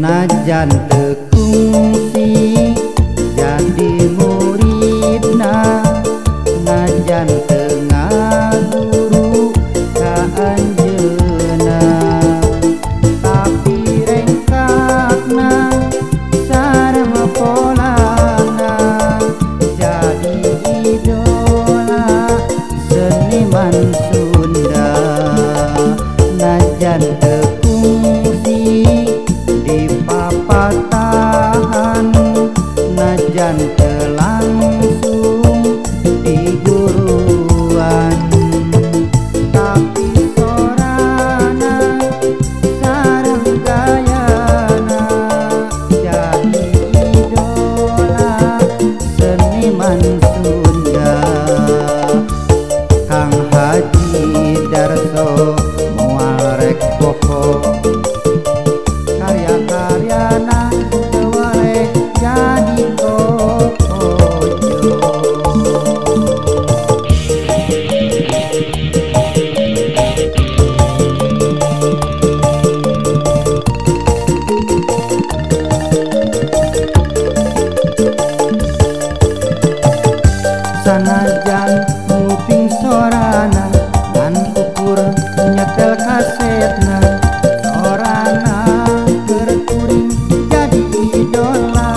Najan teu kungsi jadi muridna, najan teu ngaguru ka anjeunna, tapi rengkakna sareng polana jadi idola seniman Sunda. Najan teu kungsi di papatahan, najan teu langsung di guruan, tapi sorana sareng gayana jadi idola seniman Sunda. Kang Haji Darso moal rek poho, karya-karyana teu waleh jadi kokojo. Sanajan nguping sorana ngan ukur nyetel kasetna, sorana keur kuring jadi idola.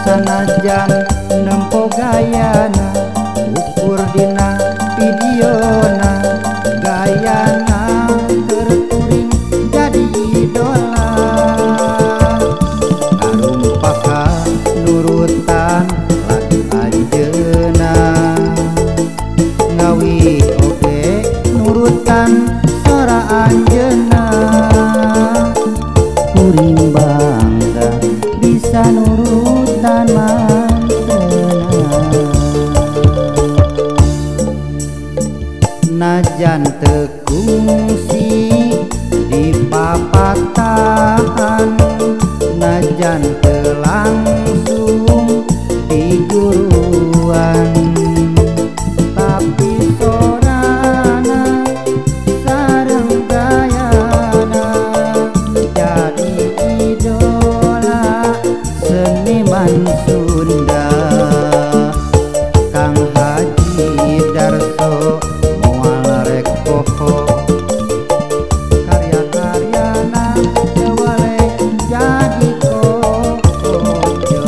Sanajan nempo gayana ukur dina videona, gayana keur kuring jadi idola. Karumpaka nurutan lagu anjeunna, ngawi oge nurutan sora anjeunna. Kuring bangga bisa nurutan mantena. Najan teu kungsi di papatahan, najan teu langsung di guruan, tapi sorana sareng gayana jadi idola seniman Sunda. Kang Haji Darso moal rek poho, karya-karyana teu waleh jadi kokojo.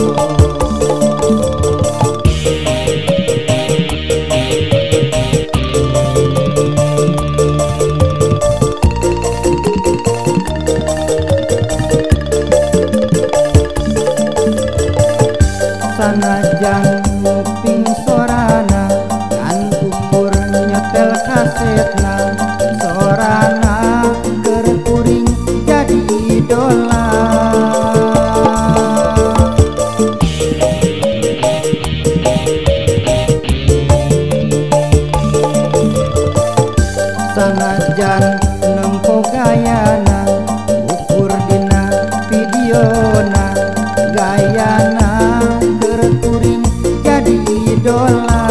Sanajan nguping sorana ngan ukur nyetel kasetna, sorana keur kuring jadi idola. Sanajan nempo gayana ukur dina videona, gayana keur kuring jadi idola.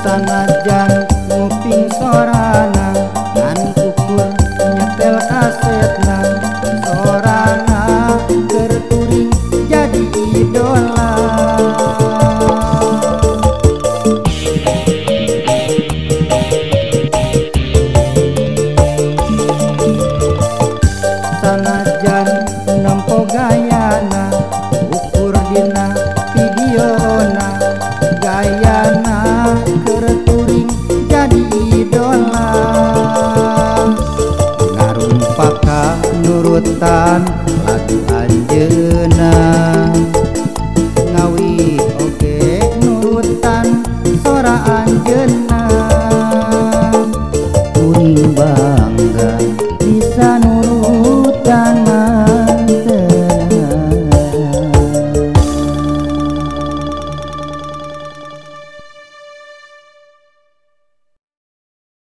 Sanajan nguping sorana ngan ukur nyetel kasetna, sorana keur kuring jadi idola. Sanajan nempo gayana ukur dina videona, gayana keur kuring jadi idola. Ngarumpaka nurutan